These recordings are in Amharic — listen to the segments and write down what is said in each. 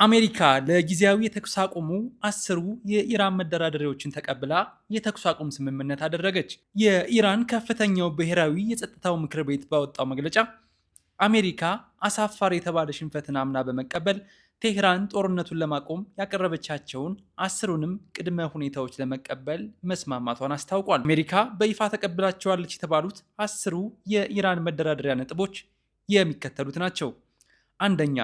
አሜሪካ ለጊዜያዊ የተኩስ አቁሙ 10ሩ የኢራን መደራደሪያዎችን ተቀብላ የተኩስ አቁም ስምምነት አደረገች። የኢራን ከፍተኛው ብሔራዊ የጸጥታው ምክር ቤት ባወጣው መግለጫ አሜሪካ አሳፋሪ የተባለ ሽንፈትን አምና በመቀበል ቴህራን ጦርነቱን ለማቆም ያቀረበቻቸውን 10ሩንም ቅድመ ሁኔታዎች ለመቀበል መስማማቷን አስታውቋል። አሜሪካ በይፋ ተቀብላቸዋለች የተባሉት 10ሩ የኢራን መደራደሪያ ነጥቦች የሚከተሉት ናቸው። አንደኛ፣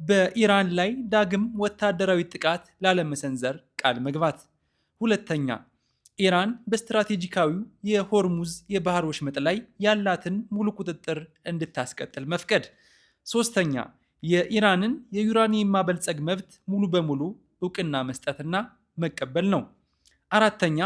በኢራን ላይ ዳግም ወታደራዊ ጥቃት ላለመሰንዘር ቃል መግባት። ሁለተኛ፣ ኢራን በስትራቴጂካዊው የሆርሙዝ የባህር ወሽመጥ ላይ ያላትን ሙሉ ቁጥጥር እንድታስቀጥል መፍቀድ። ሶስተኛ፣ የኢራንን የዩራኒየም ማበልጸግ መብት ሙሉ በሙሉ እውቅና መስጠትና መቀበል ነው። አራተኛ፣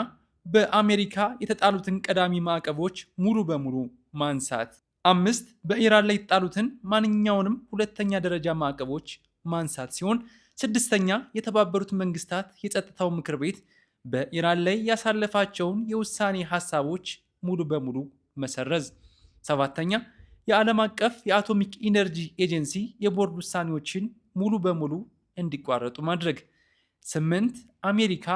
በአሜሪካ የተጣሉትን ቀዳሚ ማዕቀቦች ሙሉ በሙሉ ማንሳት። አምስት፣ በኢራን ላይ የተጣሉትን ማንኛውንም ሁለተኛ ደረጃ ማዕቀቦች ማንሳት ሲሆን፣ ስድስተኛ፣ የተባበሩት መንግስታት የጸጥታው ምክር ቤት በኢራን ላይ ያሳለፋቸውን የውሳኔ ሀሳቦች ሙሉ በሙሉ መሰረዝ። ሰባተኛ፣ የዓለም አቀፍ የአቶሚክ ኢነርጂ ኤጀንሲ የቦርድ ውሳኔዎችን ሙሉ በሙሉ እንዲቋረጡ ማድረግ። ስምንት፣ አሜሪካ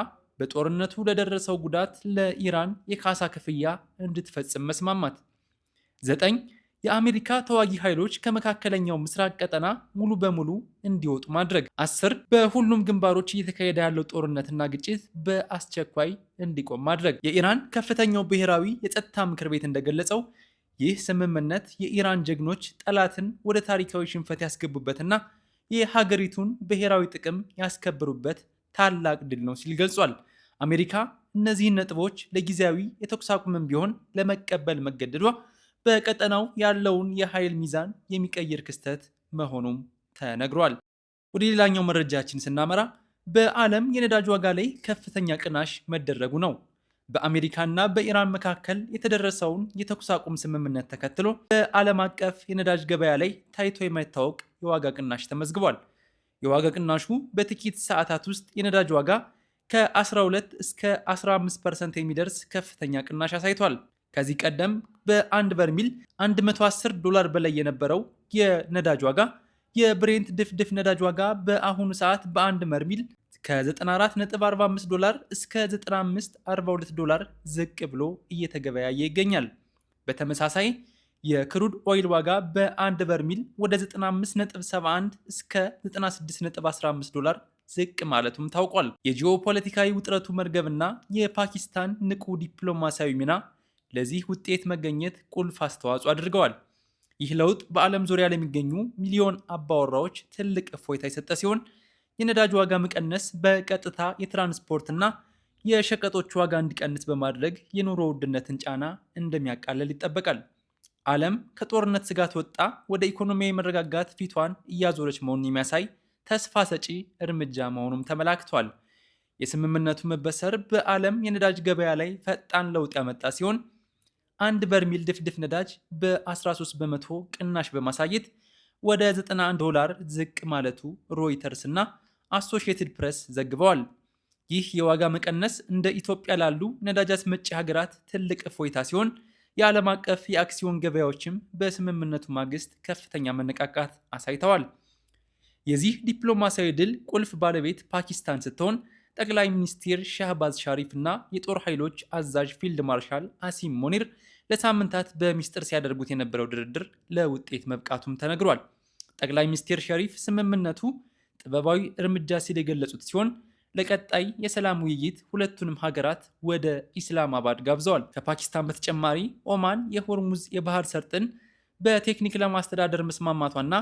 በጦርነቱ ለደረሰው ጉዳት ለኢራን የካሳ ክፍያ እንድትፈጽም መስማማት። ዘጠኝ፣ የአሜሪካ ተዋጊ ኃይሎች ከመካከለኛው ምስራቅ ቀጠና ሙሉ በሙሉ እንዲወጡ ማድረግ። 10፣ በሁሉም ግንባሮች እየተካሄደ ያለው ጦርነትና ግጭት በአስቸኳይ እንዲቆም ማድረግ። የኢራን ከፍተኛው ብሔራዊ የጸጥታ ምክር ቤት እንደገለጸው ይህ ስምምነት የኢራን ጀግኖች ጠላትን ወደ ታሪካዊ ሽንፈት ያስገቡበትና የሀገሪቱን ብሔራዊ ጥቅም ያስከበሩበት ታላቅ ድል ነው ሲል ገልጿል። አሜሪካ እነዚህን ነጥቦች ለጊዜያዊ የተኩስ አቁምም ቢሆን ለመቀበል መገደዷ በቀጠናው ያለውን የኃይል ሚዛን የሚቀይር ክስተት መሆኑም ተነግሯል። ወደ ሌላኛው መረጃችን ስናመራ በዓለም የነዳጅ ዋጋ ላይ ከፍተኛ ቅናሽ መደረጉ ነው። በአሜሪካና በኢራን መካከል የተደረሰውን የተኩስ አቁም ስምምነት ተከትሎ በዓለም አቀፍ የነዳጅ ገበያ ላይ ታይቶ የማይታወቅ የዋጋ ቅናሽ ተመዝግቧል። የዋጋ ቅናሹ በጥቂት ሰዓታት ውስጥ የነዳጅ ዋጋ ከ12 እስከ 15% የሚደርስ ከፍተኛ ቅናሽ አሳይቷል። ከዚህ ቀደም በአንድ በርሚል 110 ዶላር በላይ የነበረው የነዳጅ ዋጋ የብሬንት ድፍድፍ ነዳጅ ዋጋ በአሁኑ ሰዓት በአንድ በርሚል ከ94.45 ዶላር እስከ 95.42 ዶላር ዝቅ ብሎ እየተገበያየ ይገኛል። በተመሳሳይ የ crude oil ዋጋ በአንድ በርሚል ወደ 95.71 እስከ 96.15 ዶላር ዝቅ ማለቱም ታውቋል። የጂኦፖለቲካዊ ውጥረቱ መርገብና የፓኪስታን ንቁ ዲፕሎማሲያዊ ሚና ለዚህ ውጤት መገኘት ቁልፍ አስተዋጽኦ አድርገዋል። ይህ ለውጥ በዓለም ዙሪያ ለሚገኙ ሚሊዮን አባወራዎች ትልቅ እፎይታ የሰጠ ሲሆን፣ የነዳጅ ዋጋ መቀነስ በቀጥታ የትራንስፖርትና የሸቀጦች ዋጋ እንዲቀንስ በማድረግ የኑሮ ውድነትን ጫና እንደሚያቃልል ይጠበቃል። ዓለም ከጦርነት ስጋት ወጣ ወደ ኢኮኖሚያዊ መረጋጋት ፊቷን እያዞረች መሆኑን የሚያሳይ ተስፋ ሰጪ እርምጃ መሆኑም ተመላክቷል። የስምምነቱ መበሰር በዓለም የነዳጅ ገበያ ላይ ፈጣን ለውጥ ያመጣ ሲሆን፣ አንድ በርሚል ድፍድፍ ነዳጅ በ13% ቅናሽ በማሳየት ወደ 91 ዶላር ዝቅ ማለቱ ሮይተርስ እና አሶሺየትድ ፕሬስ ዘግበዋል። ይህ የዋጋ መቀነስ እንደ ኢትዮጵያ ላሉ ነዳጅ አስመጪ ሀገራት ትልቅ እፎይታ ሲሆን፣ የዓለም አቀፍ የአክሲዮን ገበያዎችም በስምምነቱ ማግስት ከፍተኛ መነቃቃት አሳይተዋል። የዚህ ዲፕሎማሲያዊ ድል ቁልፍ ባለቤት ፓኪስታን ስትሆን፣ ጠቅላይ ሚኒስትር ሻህባዝ ሻሪፍ እና የጦር ኃይሎች አዛዥ ፊልድ ማርሻል አሲም ሙኒር ለሳምንታት በሚስጥር ሲያደርጉት የነበረው ድርድር ለውጤት መብቃቱም ተነግሯል። ጠቅላይ ሚኒስትር ሸሪፍ ስምምነቱ ጥበባዊ እርምጃ ሲል የገለጹት ሲሆን፣ ለቀጣይ የሰላም ውይይት ሁለቱንም ሀገራት ወደ ኢስላማባድ ጋብዘዋል። ከፓኪስታን በተጨማሪ ኦማን የሆርሙዝ የባህር ሰርጥን በቴክኒክ ለማስተዳደር መስማማቷና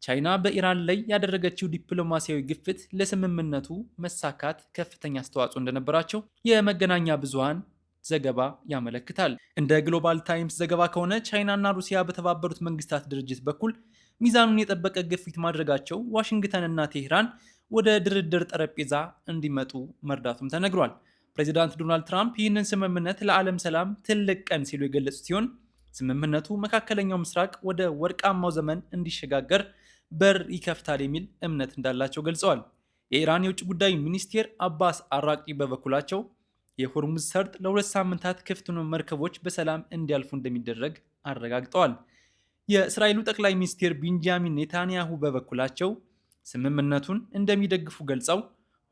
ቻይና በኢራን ላይ ያደረገችው ዲፕሎማሲያዊ ግፊት ለስምምነቱ መሳካት ከፍተኛ አስተዋጽኦ እንደነበራቸው የመገናኛ ብዙሃን ዘገባ ያመለክታል። እንደ ግሎባል ታይምስ ዘገባ ከሆነ ቻይናና ሩሲያ በተባበሩት መንግስታት ድርጅት በኩል ሚዛኑን የጠበቀ ግፊት ማድረጋቸው ዋሽንግተንና ቴህራን ወደ ድርድር ጠረጴዛ እንዲመጡ መርዳቱም ተነግሯል። ፕሬዚዳንት ዶናልድ ትራምፕ ይህንን ስምምነት ለዓለም ሰላም ትልቅ ቀን ሲሉ የገለጹ ሲሆን፣ ስምምነቱ መካከለኛው ምስራቅ ወደ ወርቃማው ዘመን እንዲሸጋገር በር ይከፍታል የሚል እምነት እንዳላቸው ገልጸዋል። የኢራን የውጭ ጉዳይ ሚኒስቴር አባስ አራቂ በበኩላቸው የሆርሙዝ ሰርጥ ለ2 ሳምንታት ክፍት ሆኖ መርከቦች በሰላም እንዲያልፉ እንደሚደረግ አረጋግጠዋል። የእስራኤሉ ጠቅላይ ሚኒስትር ቢንጃሚን ኔታንያሁ በበኩላቸው ስምምነቱን እንደሚደግፉ ገልጸው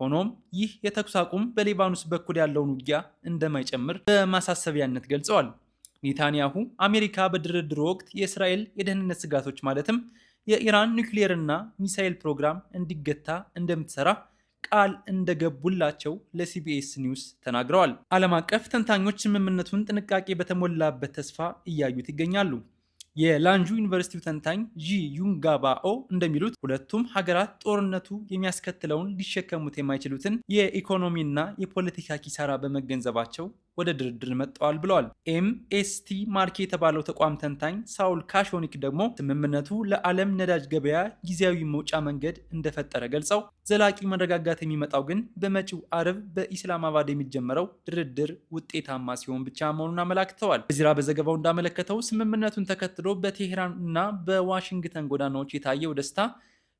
ሆኖም ይህ የተኩስ አቁም በሊባኖስ በኩል ያለውን ውጊያ እንደማይጨምር በማሳሰቢያነት ገልጸዋል። ኔታንያሁ አሜሪካ በድርድሩ ወቅት የእስራኤል የደህንነት ስጋቶች ማለትም የኢራን ኒውክሌርና ሚሳኤል ፕሮግራም እንዲገታ እንደምትሰራ ቃል እንደገቡላቸው ለሲቢኤስ ኒውስ ተናግረዋል። ዓለም አቀፍ ተንታኞች ስምምነቱን ጥንቃቄ በተሞላበት ተስፋ እያዩት ይገኛሉ። የላንዡ ዩኒቨርሲቲው ተንታኝ ዢ ዩንጋባኦ እንደሚሉት ሁለቱም ሀገራት ጦርነቱ የሚያስከትለውን ሊሸከሙት የማይችሉትን የኢኮኖሚና የፖለቲካ ኪሳራ በመገንዘባቸው ወደ ድርድር መጥተዋል ብለዋል። ኤምኤስቲ ማርኬት የተባለው ተቋም ተንታኝ ሳውል ካሾኒክ ደግሞ ስምምነቱ ለዓለም ነዳጅ ገበያ ጊዜያዊ መውጫ መንገድ እንደፈጠረ ገልጸው ዘላቂ መረጋጋት የሚመጣው ግን በመጪው አርብ በኢስላማባድ የሚጀመረው ድርድር ውጤታማ ሲሆን ብቻ መሆኑን አመላክተዋል። አልጀዚራ በዘገባው እንዳመለከተው ስምምነቱን ተከትሎ በቴሄራን እና በዋሽንግተን ጎዳናዎች የታየው ደስታ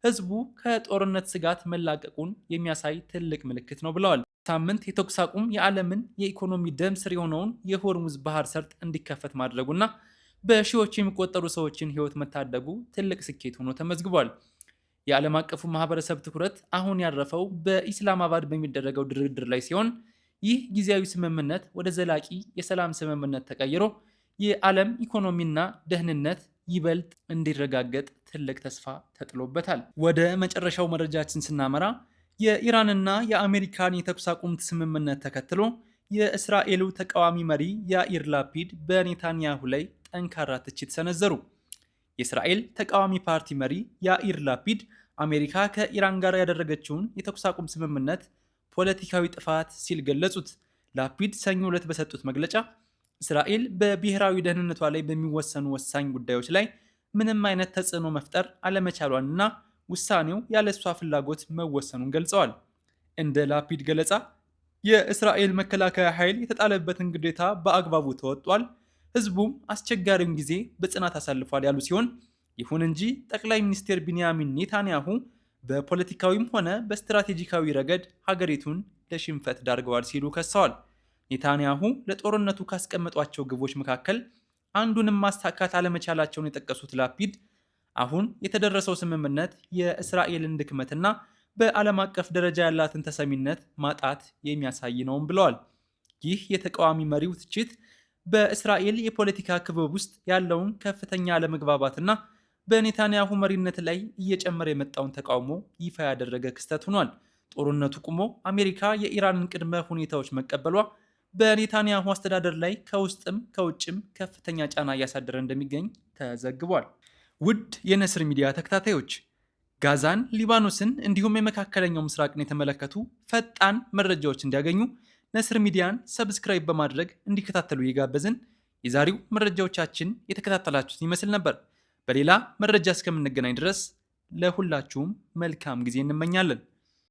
ህዝቡ ከጦርነት ስጋት መላቀቁን የሚያሳይ ትልቅ ምልክት ነው ብለዋል። ሳምንት የተኩስ አቁም የዓለምን የኢኮኖሚ ደም ስር የሆነውን የሆርሙዝ ባህር ሰርጥ እንዲከፈት ማድረጉና በሺዎች የሚቆጠሩ ሰዎችን ህይወት መታደጉ ትልቅ ስኬት ሆኖ ተመዝግቧል። የዓለም አቀፉ ማህበረሰብ ትኩረት አሁን ያረፈው በኢስላማባድ በሚደረገው ድርድር ላይ ሲሆን ይህ ጊዜያዊ ስምምነት ወደ ዘላቂ የሰላም ስምምነት ተቀይሮ የዓለም ኢኮኖሚና ደህንነት ይበልጥ እንዲረጋገጥ ትልቅ ተስፋ ተጥሎበታል። ወደ መጨረሻው መረጃችን ስናመራ የኢራንና የአሜሪካን የተኩስ አቁም ስምምነት ተከትሎ የእስራኤሉ ተቃዋሚ መሪ ያኢር ላፒድ በኔታንያሁ ላይ ጠንካራ ትችት ሰነዘሩ። የእስራኤል ተቃዋሚ ፓርቲ መሪ ያኢር ላፒድ አሜሪካ ከኢራን ጋር ያደረገችውን የተኩስ አቁም ስምምነት ፖለቲካዊ ጥፋት ሲል ገለጹት። ላፒድ ሰኞ ዕለት በሰጡት መግለጫ እስራኤል በብሔራዊ ደህንነቷ ላይ በሚወሰኑ ወሳኝ ጉዳዮች ላይ ምንም አይነት ተጽዕኖ መፍጠር አለመቻሏንና ውሳኔው ያለሷ ፍላጎት መወሰኑን ገልጸዋል። እንደ ላፒድ ገለጻ የእስራኤል መከላከያ ኃይል የተጣለበትን ግዴታ በአግባቡ ተወጥቷል፣ ህዝቡም አስቸጋሪውን ጊዜ በጽናት አሳልፏል ያሉ ሲሆን ይሁን እንጂ ጠቅላይ ሚኒስትር ቢንያሚን ኔታንያሁ በፖለቲካዊም ሆነ በስትራቴጂካዊ ረገድ ሀገሪቱን ለሽንፈት ዳርገዋል ሲሉ ከሰዋል። ኔታንያሁ ለጦርነቱ ካስቀመጧቸው ግቦች መካከል አንዱንም ማሳካት አለመቻላቸውን የጠቀሱት ላፒድ አሁን የተደረሰው ስምምነት የእስራኤልን ድክመትና በዓለም አቀፍ ደረጃ ያላትን ተሰሚነት ማጣት የሚያሳይ ነውም ብለዋል። ይህ የተቃዋሚ መሪው ትችት በእስራኤል የፖለቲካ ክበብ ውስጥ ያለውን ከፍተኛ አለመግባባትና በኔታንያሁ መሪነት ላይ እየጨመረ የመጣውን ተቃውሞ ይፋ ያደረገ ክስተት ሆኗል። ጦርነቱ ቆሞ አሜሪካ የኢራንን ቅድመ ሁኔታዎች መቀበሏ በኔታንያሁ አስተዳደር ላይ ከውስጥም ከውጭም ከፍተኛ ጫና እያሳደረ እንደሚገኝ ተዘግቧል። ውድ የነስር ሚዲያ ተከታታዮች፣ ጋዛን፣ ሊባኖስን እንዲሁም የመካከለኛው ምስራቅን የተመለከቱ ፈጣን መረጃዎች እንዲያገኙ ነስር ሚዲያን subscribe በማድረግ እንዲከታተሉ እየጋበዝን የዛሬው መረጃዎቻችን የተከታተላችሁት ይመስል ነበር። በሌላ መረጃ እስከምንገናኝ ድረስ ለሁላችሁም መልካም ጊዜ እንመኛለን።